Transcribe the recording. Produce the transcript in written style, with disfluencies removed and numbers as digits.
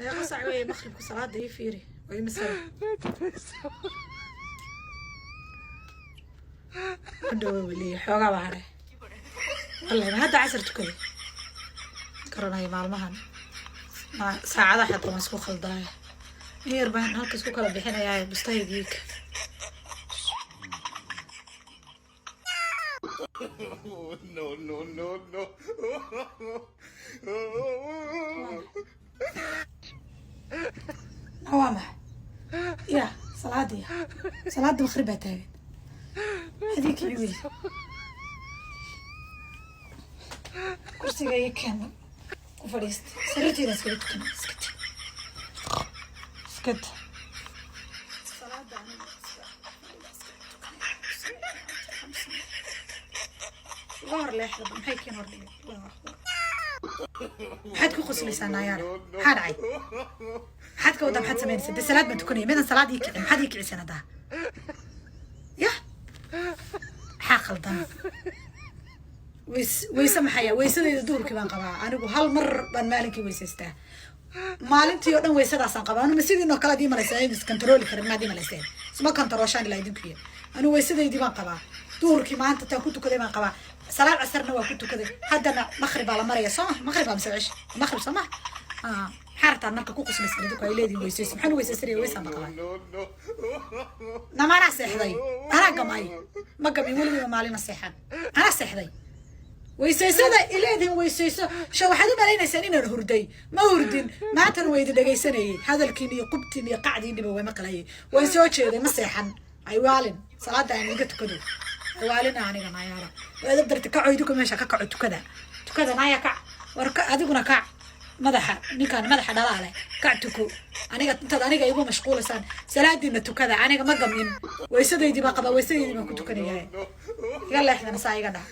Meeqa saac weeye maqribka? Salaada ii fiiri. Waa imisada? Ma dhawo weliye, xoogaa baa hadhay. Wallahi ma hadda casar tukaday garanaya. Maalmahan saacadaha xataa waan isku khaldaaya. In yar baan halka isku kala bixinayaa bustahaygiika. No, no, no, no. Waa maxay ya salaadii? Salaada maqrib baa taagan. Hadii kici weyse, kursiga ii keen ku fadhiista. Sariirteyda iskaga tukana. Iskata, iskata salaada. Aniga iska tukanaya. Uga hor leexdaba. Maxay keen hor dhigay? Allahu akbar! Maxaad ku qoslaysaa, naayaara? Maxaa dhacay? Maxaad ka wadaa? Maxaad samaynaysaa? De salaad baan tukanaya. Midan salaad ii kicin, maxaad ii kicisan haddaa? Yah, maxaa khaldan? Weys weyse maxaya? Weysadeyda duhurkii baan qabaa. Anigu hal mar baan maalinkii weysaystaa. Maalintii oo dhan weysadaasaan qabaa. Anuma sidiinoo kale ad ii malaysaa in iskantarooli karin? Maad ii malayseen? Isma kantarooshaan ilaa idinkuya. Anigu weysadeydii baan qabaa. Duhurkii maanta taan ku tukaday baan qabaa. Salaad casarna waa ku tukaday. Haddana maqrib baa la maraya, soo ma? Maqrib baa mise cish? Maqrib, soo ma? Maxaa rabtaan marka ku qoslaysan idinku? Ay leedihin weysayso. Maxaan u weysaysanaya? Weysaan baan qabaa. No, no. Namaanaa seexday? Anaa gamay? Ma gamin weligayba maalina seexan. Anaa seexday? Weysaysada ileedihin, weysayso. Sha waxaad u malaynaysaan inaan hurday. Ma hurdin. Maantana waa idin dhegaysanayay. Hadalkiin iyo qubtiin iyo qacdiiniba waa maqlayay. Waan soo jeeday, ma seexan. Ay waalin. Salaada aan iga tukado. Ay waalina aniga, naayaara. Waa darta. Kaco idinku meesha ka kaco. Tukada, tukada, naaya, kac. War adiguna kac. Madaxa ninkaan madaxa dhalaa leh, kac, tuko. Aniga intaad aniga igu mashquulaysaan, salaadiina tukada. Aniga ma gamin. Weysadeydii baan qabaa, weysadeydii baan ku tukanayaa. Iga leexdana saa iga dhaha.